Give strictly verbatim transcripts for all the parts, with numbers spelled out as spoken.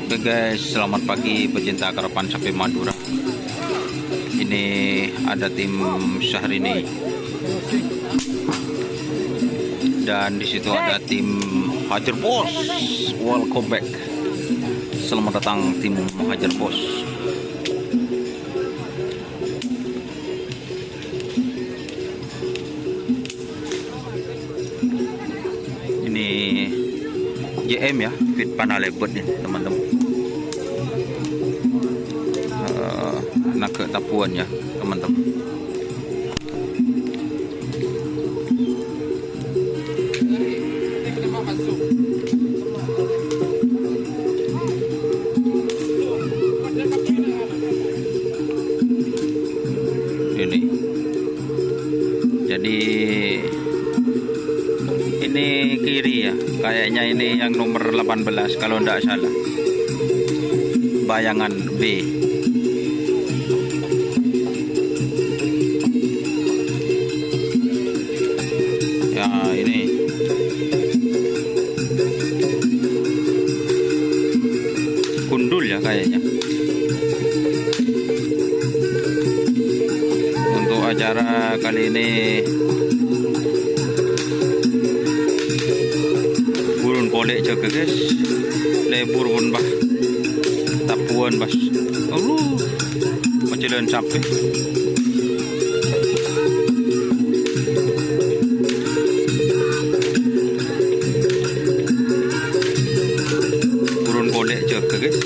Oke guys, selamat pagi pecinta karapan sapi Madura. Ini ada tim Syahrini. Dan di situ ada tim Hajar Bos. Welcome back. Selamat datang tim Hajar Bos. Ini J M ya, Fit Panalebet nih, teman-teman. Eh, Nagek Tabuan ya, teman-teman. Ini. Jadi, ini kiri ya. Kayaknya ini yang nomor delapan belas kalau ndak salah. Bayangan B. Ya, ini. Gundul ya kayaknya. Untuk acara kali ini, burun polè jâgâ, guys. Lebur pon, Bah. Tabuan, Bah. Allah. Pajhâlân sampè'. Burun polè jâgâ, guys.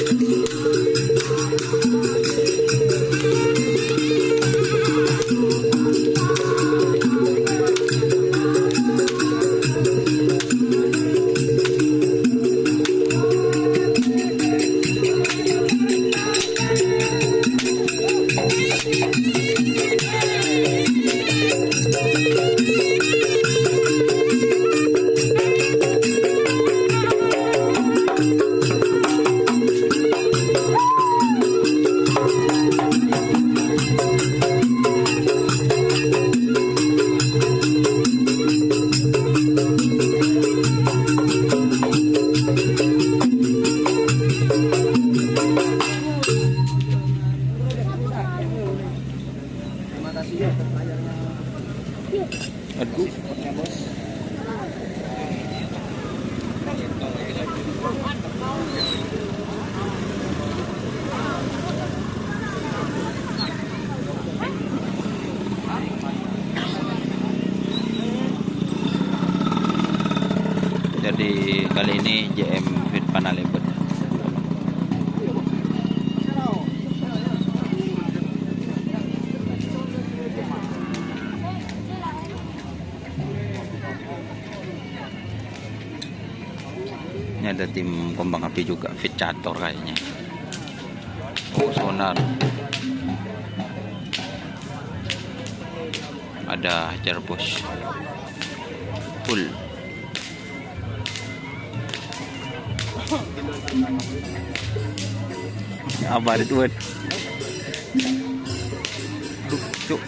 Terima kasih ya, pertanyaannya. Aduh. Bos. Jadi, kali ini J M Fit Panalebet. Ini ada tim Kembang Api juga, Fit Catur kayaknya. Oh, Sonar. Ada Hajar Bos. Full. Apa itu, Wed? Duh, cuk.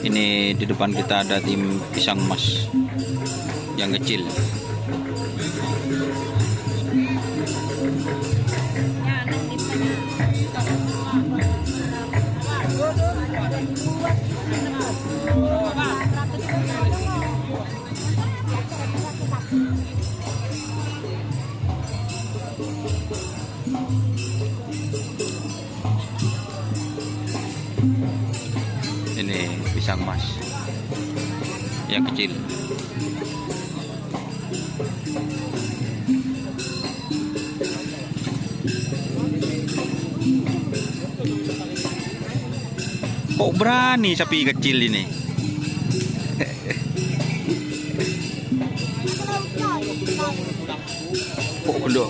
Ini di depan kita ada tim Pisang Mas yang kecil. Ini Pisang Mas yang kecil. Kok berani sapi kecil ini? Kok gendut?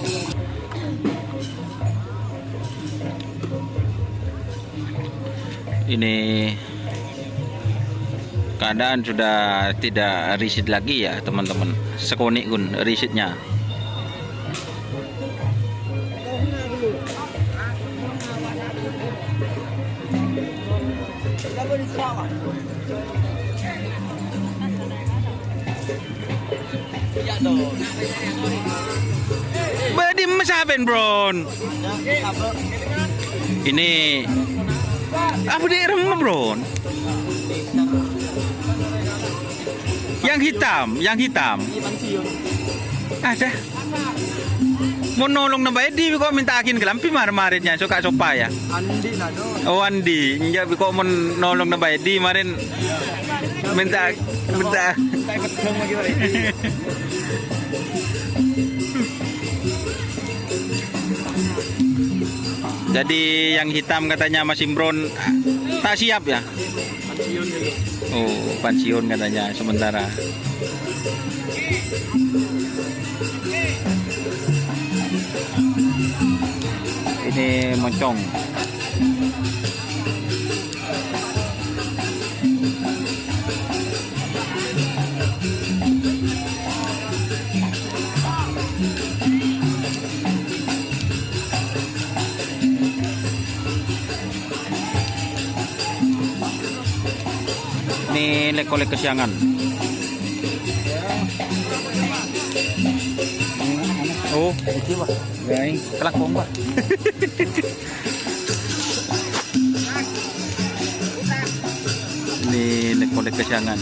Ini keadaan sudah tidak risit lagi ya, teman-teman. Sakonè' ghun risitnya. Bâdâ dimma sampèyan, Bron? Ini apa di rumah, Bron? Yang hitam, yang hitam. Ada. Mon nolongna bhâi, dhi' bi' ko' mènta'aghin kalambhi mar-marèn, ya, soka sopa, ya. Andi, nado. Oh, Andi. Enjâ' bi' ko' mon nolongna bhâi, dhi' marèn mènta, mènta. Jadi yang hitam katanya Mas Imron tak siap, ya? Oh, pensiun katanya sementara. Ini moncong. Ini lek-kolek kesiangan. Oh, iki, Pak. Lain, kelakong, Pak. Ini lek-kolek kesiangan.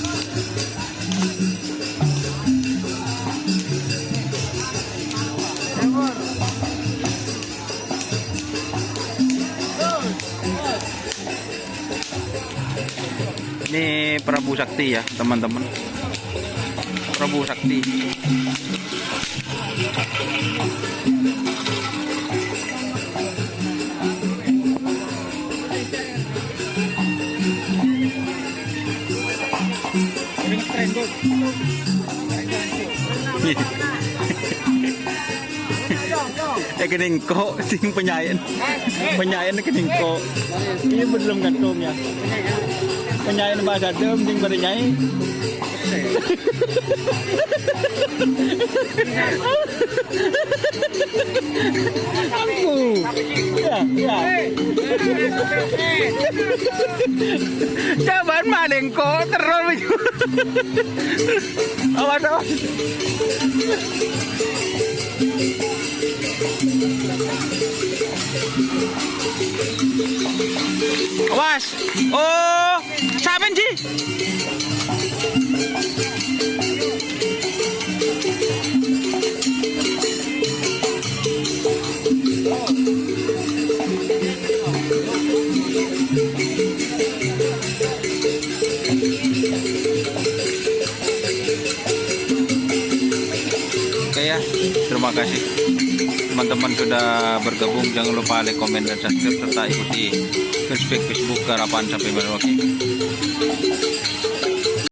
Ini Prabu Sakti, ya, teman-teman. Prabu Sakti. Eh, kènè' engko' sing penyaèn. Penyaèn kènè' engko'. Iyâ, belum gantung, ya. Penyaèn bahasa Dem sing pada nyai. Ambu. Ya, ya. Cobaan malèng kok terus. Awas, awas. Awas. Oh, sampèyan, Ji? Oke ya, terima kasih teman-teman sudah bergabung. Jangan lupa like, komen, dan subscribe, serta ikuti fanspage Facebook Harapan Sampè Mèlèn. Oke.